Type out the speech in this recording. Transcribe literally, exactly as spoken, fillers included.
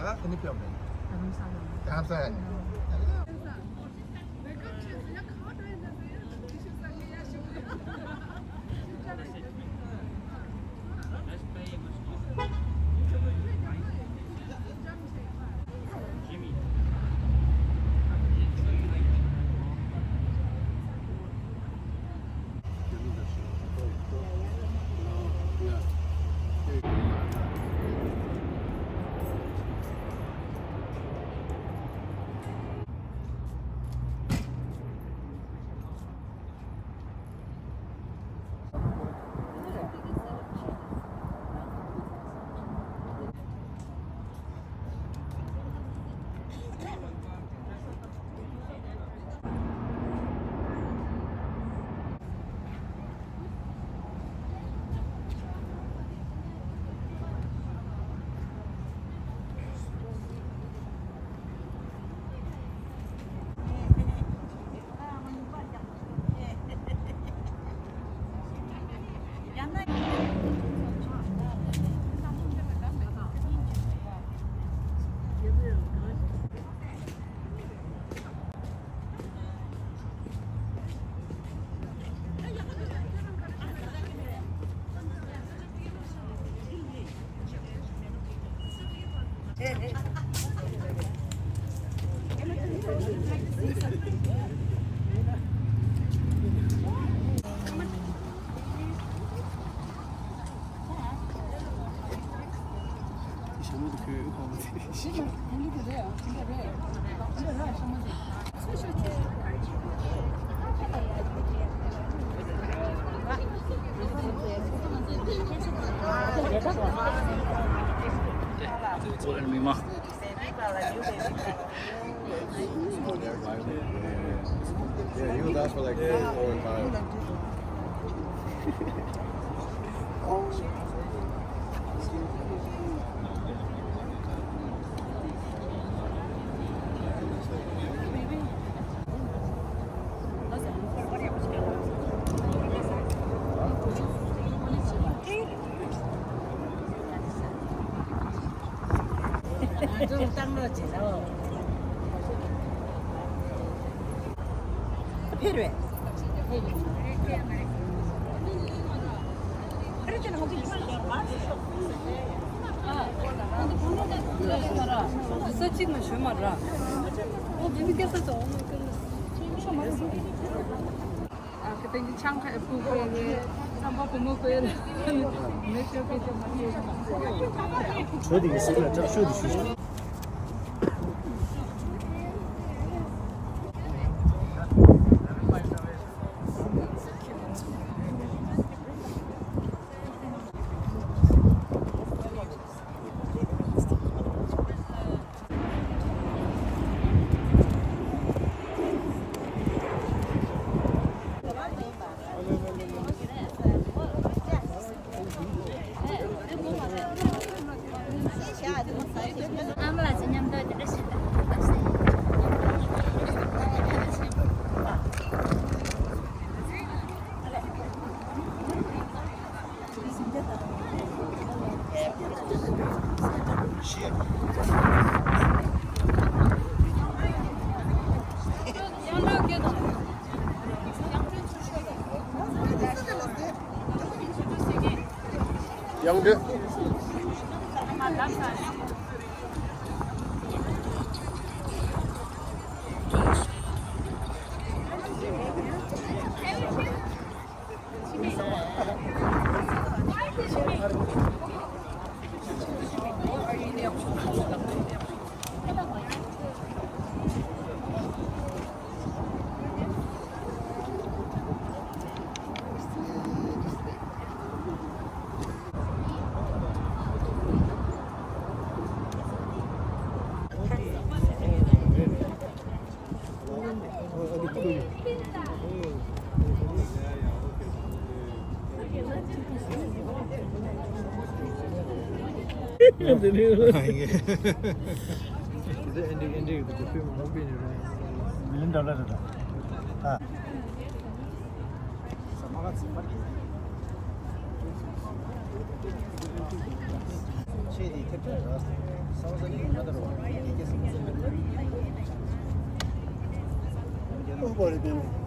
Where can you come from? Dharamsala. Dharamsala. Yeah, he was asked for like three, four, and five. ཕེར་བས། ས་གཅིག་ན་ཞོན་མ་ར། ཨོ་དེ་ནི་སྐད་ས་ཚོ་ཨོ་ནི་སྐད་ས། ཨ་ཁེ་ཏན་གྱི་ཆང་ཁ་ཕུ་ཁོ་ཡ་གི་རྩམ་པ་བུ་མོ་ཁོ་ཡ་ལ་མེ་ཤོ་ཁེ་ཏེ་མ་ཁེ་ཡ། ཁྲོ་དེ་གི་སིག་ལ་དྲག་ཤོས་དེ་ཞུས། ཨ་མ་ལགས་ཚོ་མཉམ་དུ་འདི་འདྲ་ཞིག་ད། ཡང་འདྲི། ཆེད་དེ་ཐེབས་ཆག་ར་ས་བ་ས་ནི་ང་ད་རུ་བ་དེ་སྐད་སེམས་སེམས་པའི་ལ་ཨུ་པ་རེ་པེ་མོ།